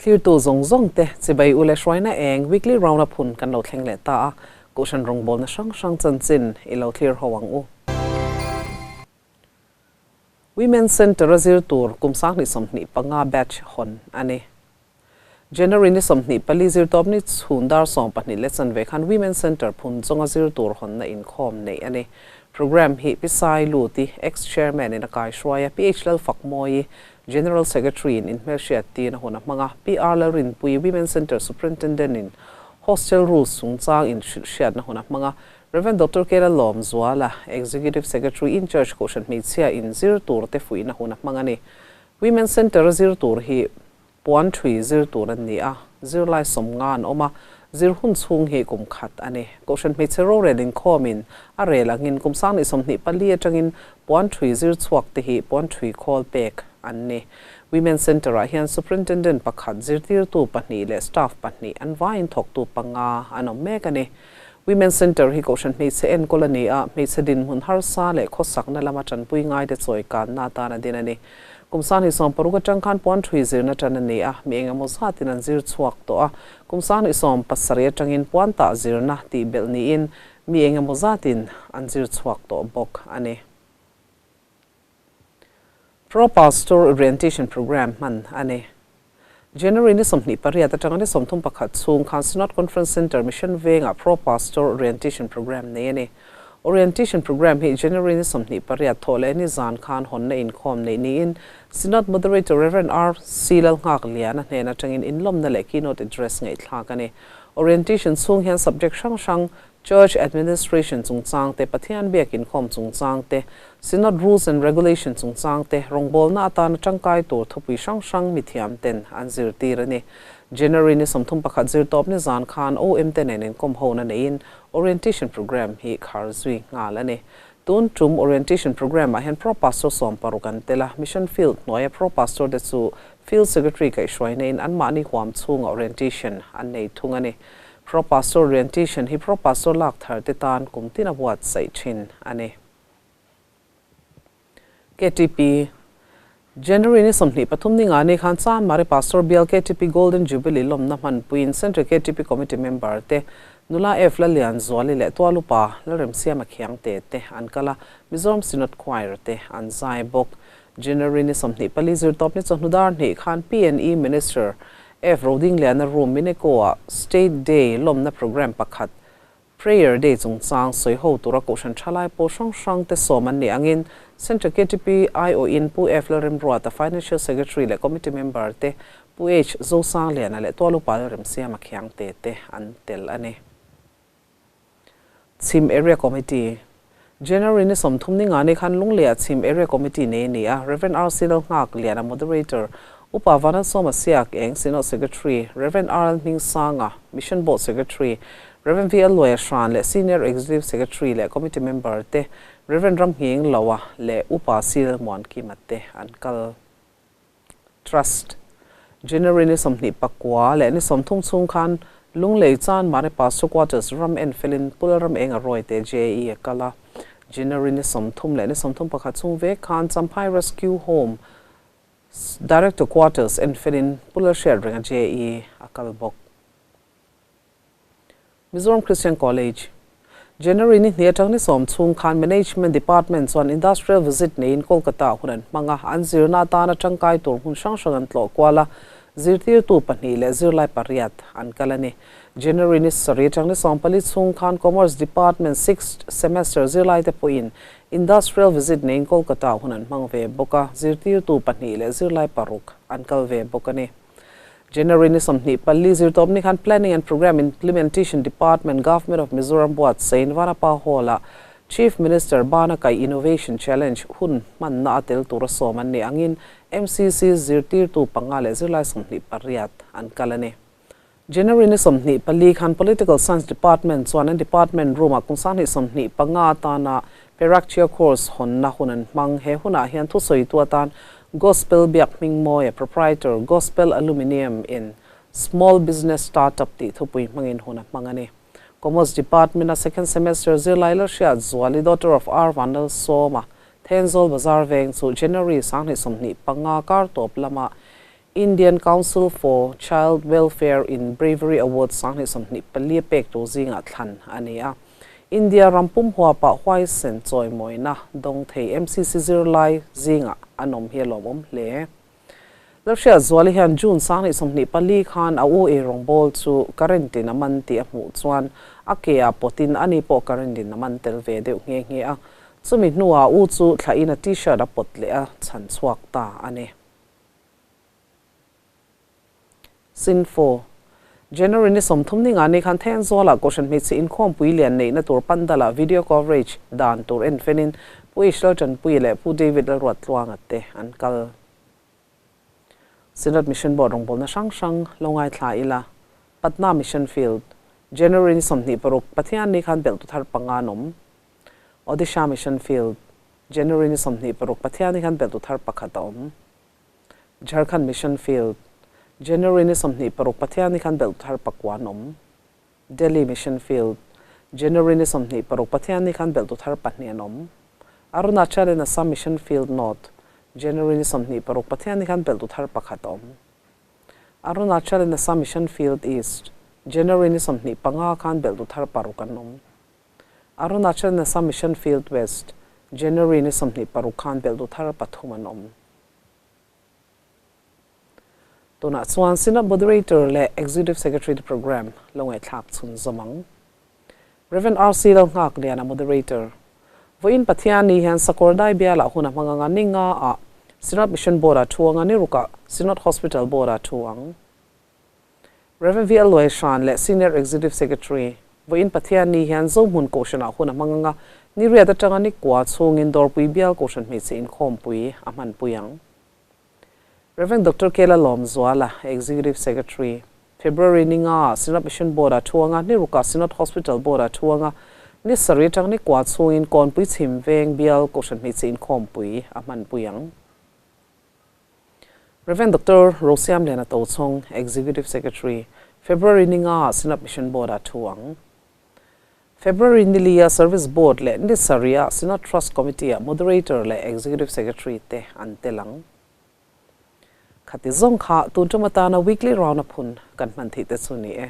Thlirtu zawng zawng te chibai u le hruaina eng weekly round up hun kan lo thleng leh ta a, Kohhran rawngbawlna hrang hrang chanchin i lo thlir ho ang u. Women's Centre a zir tur kum 2025 batch hawn a ni. January ni 24 zirtawp ni chhun dar 12 leh chanve khan Women's Centre phun zawnga zir tur hawnna inkhawm neih a ni. Programme hi Pi Sai Luti, Ex-Chairman in a kaihruai a, PH Lalfakmawi, General Secretary in inhmelhriat tiin a hun a hmang a, PR Lalrinpui, Women's Centre Superintendent in Hostel Rules chungchang inhrilhhriatna hun a hmang a, Rev. Doctor Kela Lawmzuala, Executive Secretary in Church Kohhran Hmeichhia in zir tur te fuihna hun a hmang a ni. Women's Centre a zir tur hi puan thui zir tur an ni a, zirlai 50 an awm a, zir hun chhung hi kum khat a ni. Kohhran hmeichhe rorel inkhawmin a rel angin kum 2024 atangin puan thui zir chhuak te hi puan thui khawl pek an ni. Women's Centre ah hian Superintendent pakhat, zirtirtu pahnih leh staff pahnih an vaiin thawktu panga an awm mek a ni. Women's Centre hi Kohhran hmeichhe enkawl a ni a, hmeichhe dinhmun harsa leh khawsakna lama tanpui ngaite chawi kanna atan a din a ni. Kum 2060 atang khan puan thui zirna tan a ni a, mi engemaw zatin an zir chhuak tawh a. Kum 2070 atangin puan tah zirna tih belh niin mi engemaw zatin an zir chhuak tawh bawk a ni. Pro Pastor Orientation Programme hman a ni. January ni 28 atanga ni 31 chhung khan Synod Conference Centre Mission Vengah Pro Pastor Orientation Programme nei a ni. Orientation Programme hi January ni 28 thaw leh ni zan khan hawnna inkhawm nei niin Synod Moderator Rev. R. C. Lalnghak Lian a hnen atangin inlawmna leh keynote address ngaihthlak a ni. Orientation chhung hian subject hrang hrang Church Administration chungchang te, Pathian biak inkhawm chungchang te, Synod Rules and Regulation chungchang te, rawngbawlna atana tangkai tur thupui hrang hrang mithiam ten an zirtir a ni. January ni 31 zirtawp ni zan khan OM te nen inkawm hona neiin Orientation Programme hi khar zui nghal a ni. Tun tum Orientation Programme ah hian Pro Pastor 16 an tel a, Mission Field hnuaia Pro Pastor te chu Field Secretary kaihhruaina in anmahni huam chhunga Orientation an nei thung a ni. Pro Pastor Orientation hi Pro Pastor lak thar te tan kum tin a buat saih thin a ni. KTP January ni 23 ni nga ni khan Chan Mari Pastor Bial KTP Golden Jubilee lawmna hmanpuiin Central KTP Committee member te Nula F Lalian Zuali leh Tualupa Lalremsiama Khiang te te an kal a, Mizoram Synod Choir te an zai bawk. January ni 24 zirtawp ni chawhnu dar hnih khan P&E Minister F Rodingliana room Mineko ah State Day lawmna programme pakhat Prayer Day chungchang sawi ho tura Kohhran thalai pawl hrang hrang te sawm an ni angin Central KTP IO in Pu F Lalremruata Financial Secretary leh Committee member te Pu H Zosangliana leh Tualupa Lalremsiama Khiang te te an tel a ni. Chhim Area Committee January ni 30 ni nga ni khan Lungleia Chhim Area Committee nei ni a, Rev. R. C. Lalnghak Liana Moderator, Upa Vanlalsawma Siak Eng Synod Secretary, Rev. R. L. Hmingsanga Mission Board Secretary, Rev. V. L. Luaia Hran leh Senior Executive Secretary leh Committee Member te, Rev. Ramnghing Loa leh Upa C. Lalmuankima te an kal. Trust. January ni 29 leh ni 30 chhung khan Lunglei Chan Mari Pastor Quarters ram en felin Pul ram eng a rawi te JE a kal a. January ni 30 leh ni 31 chhung vek khan Champhai Rescue Home Director Quarters en felin Pul hriat ring a JE a kal bawk. Mizoram Christian College January ni hnih atang ni 10 chhung khan Management Department chuan Industrial Visit neiin Kolkata hun an hmang a, an zirna atana tangkai tur hmun hrang hrang an tlawh kual a, zirtirtu pahnih leh zirlai pariat an kal a ni. January ni 7 atang ni 14 chhung khan Commerce Department sixth semester zirlai te pawhin Industrial Visit neiin Kolkata hun an hmang ve bawk a, zirtirtu pahnih leh zirlai paruk an kal ve bawk a ni. January ni 24 zirtawp ni khan Planning and Programme Implementation Department Government of Mizoram buat sein Vanapa Hall-a Chief Minister Bana Kai Innovation Challenge hun hmanna a tel tura sawm an ni angin MCC zirtirtu panga leh zirlai 28 an kal a ni. January ni 24 khan Political Science Department chuan an department room-ah kum 2025 atana Perakchia course hawnna hun an hmang. He hunah hian thusawitu atan Gospel Biak Hmingmawia Proprietor Gospel Aluminium in Small Business Startup tih thupui hmangin hun a hmang a ni. Commerce Department a second semester zirlai Lalhriat Zuali daughter of R Vanlalsawma Thenzawl Bazar veng chu January 2025 kar tawp lama Indian Council for Child Welfare in Bravery Award 2024 a pek tur zingah thlan a ni a. India ram pum huapah huaisen chawimawina dawng thei MCC zirlai zingah an awm hi a lawmawm hle. Lalhriat Zuali hian June 2024 khan a u eirawngbawl chu current in a man tih a hmuh chuan a ke ah pawtin ani pawh current in a man tel ve deuh nghe nghe a. Chumi hnuah a u chu thlahin a t-shirt a pawt leh a chhan chhuak ta a ni. Sinfo. January ni 30 ni nga ni khan Thenzawl-ah Kohhran Hmeichhe Inkhawmpui lian neihna tur Pandal-ah video coverage dan tur en fenin Pu Israel Tanpuia leh Pu David Lalruattluanga te an kal. Synod Mission Board rawngbawlna hrang hrang lo ngaithla ila, Patna Mission Field, January ni 26, Pathian ni khan belhtu thar panga an awm. Odisha Mission Field, January ni 26, Pathian ni khan belhtu thar pakhat a awm. Jharkhand Mission Field, January ni 26, Pathian ni khan belhtu thar pakua an awm. Delhi Mission Field, January ni 26, Pathian ni khan belhtu thar pahnih an awm. Arunachal and Assam Mission Field North, January ni 26, Pathian ni khan belhtu thar pakhat a awm. Arunachal and Assam Mission Field East, January ni 25 khan belhtu thar paruk an awm. Arunachal and Assam Mission Field West, January ni 26 khan belhtu thar pathum an awm. Tunah chuan Synod Moderator leh Executive Secretary te programme lo ngaihthlak chhunzawm ang. Rev. RC Lalnghakliana Moderator. Vawiin Pathian ni hian Sakawrdai bialah hun a hmang anga ni nga ah Synod Mission Board ah thu anga ni rukah Synod Hospital Board ah thu ang. Rev. VL Luaihran leh Senior Executive Secretary. Vawiin Pathian ni hian Zohmun Kohhranah hun a hmang anga ni riat atanga ni kua chhungin Dawrpui Bial Kohhran Hmeichhe Inkhawmpui a hmanpui ang. Rev. Doctor Kela Lawmzuala, Executive Secretary, February ni nga Synod Mission Board-ah thu anga ni rukah Synod Hospital Board-ah thu anga ni sarih atang ni kua chhungin Kawnpui chhim veng bial Kohhran Hmeichhe Inkhawmpui a hmanpui ang. Rev. Doctor Rosiamliana Tochhawng, Executive Secretary, February ni nga Synod Mission Board-ah thu ang. February ni lia Service Board leh ni sarih ah Synod Trust Committee ah Moderator leh Executive Secretary te an tel ang. Khati zawng kha tun tum atana Weekly Round-up hun kan hman theih te chu ni e.